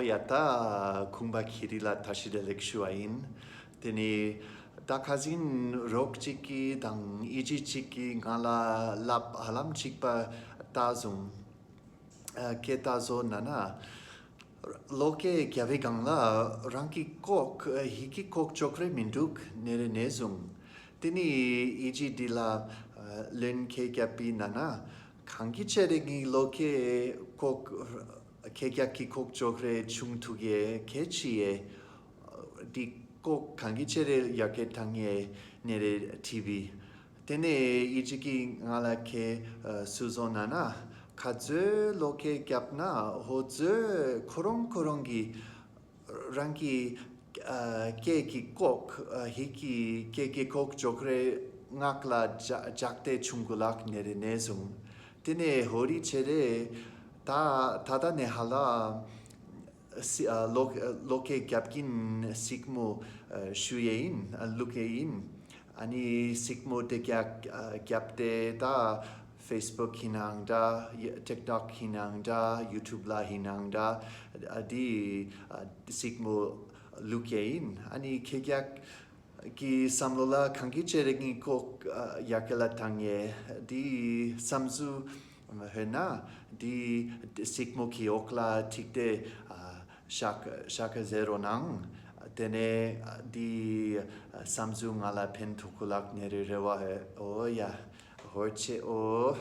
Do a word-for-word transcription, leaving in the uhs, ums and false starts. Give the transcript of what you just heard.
ཡ་ད་ཁུངས་པ་ཁྱེར་རི་ལ་ཐ་ཤི་དེ་ལེགས་ཞུ་བ་ཨིན། ཏེ་ནེ་ད་ཁ་ཟིན་རོགས་ཅིག་གི་དང་ཨི་ཇི་ཅིག་གི་ང་ལ་ལབ་ཧ་ལམ་ཅིག་པ་ཏ་ཟུང་། ཨ་ཀེ་ཏ་ཟོ་ན་ན་ལོ་ཀེ་གྱབ་བི་གང་ལ་རང་གི་ལྐོག་ཨ་ཧི་གི་ལྐོག་ཅོག་རེ་མི་དུག་ནེ་རེ་ནེ་ཟུང་། ཏེ་ནེ་ཨི་ཇི་དི་ལ་ཨ་ལེན་ཁེ་གྱབ་པི་ན་ན་གང་གི་ཅེ་རེ་ངི་ལོ་ཀེ་ལྐོག་ཁེ་གྱབ་ཀི་ལྐོག་ཅོག་རེ་ཆུང་ཐུག་གེ་ཁེ་ཅི་ཡེ་དི་ལྐོག་གང་གི་ཅེ་རེ་ཡ་ཀེ་ཐང་ཡེ་ནེ་རེ་ཐི་བི། ཏེ་ནེ་ཨི་ཇི་གི་ང་ལ་ཁེ་ཨ་སུ་ཟོ་ན་ན་ཁ་ཛོ་ལོ་ཀེ་གྱབ་ན་ཧོ་ཛོ་ཁོ་རོང་ཁོ་རོང་གི་རང་གི་ཨ་ཀེ་གི་ལྐོག་ཨ་ཧི་གི་ཀེ་གི་ལྐོག་ཅོག་རེ་ངག་ལ་ཇག་ཇག་ཏེ་ཆུང་གུ་ལག་ནེ་རེ་ནེ་ཟུང་། ཏེ་ནེ་ཧོ་རི་ཅེ་རེ་ད་ད་ད་ནེ་ཧ་ལ་སི་ཨ་ལོ་ལོ་ཀེ་གྱབ་གིན་སིག་མོ་ཨ་ཞུ་ཡེ་ཨིན་ཨ་ལུག་ཡེ་ཨིན། ཨ་ནི་སིག་མོ་ཏེ་གྱབ་ཨ་གྱབ་ཏེ་ད་ཕེས་བུག་ཧི་ནང་ད་ཊིག་ཊོག་ཧི་ནང་ད་ཡུ་ཊུབ་ལ་ཧི་ནང་ད་ཨ་དི་ཨ་སིག་མོ་ལུག་ཡེ་ཨིན། ཨ་ནི་ཁེ་གྱབ་གི་སམ་བློ་ལ་གང་གི་ཅེ་རེ་ངི་ལྐོག་ཨ་ཡ་ཀེ་ལ་ཐང་ཡེ་དི་སམ་ཟུ་ཧེ་ན་དི་སིག་མོ་གི་འོག་ལ་ཐིག་ཏེ་ཨ་ཤག་ཤག་ཟེར་རོ་ནང་། ཏེ་ནེ་ཨ་དི་ཨ་སམ་ཟུ་ང་ལ་ཕེན་ཐུག་གུ་ལག་ནེ་རེ་རེ་བ་ཧེ། འོ་ཡ་ཧོར་ཆེ་འོ།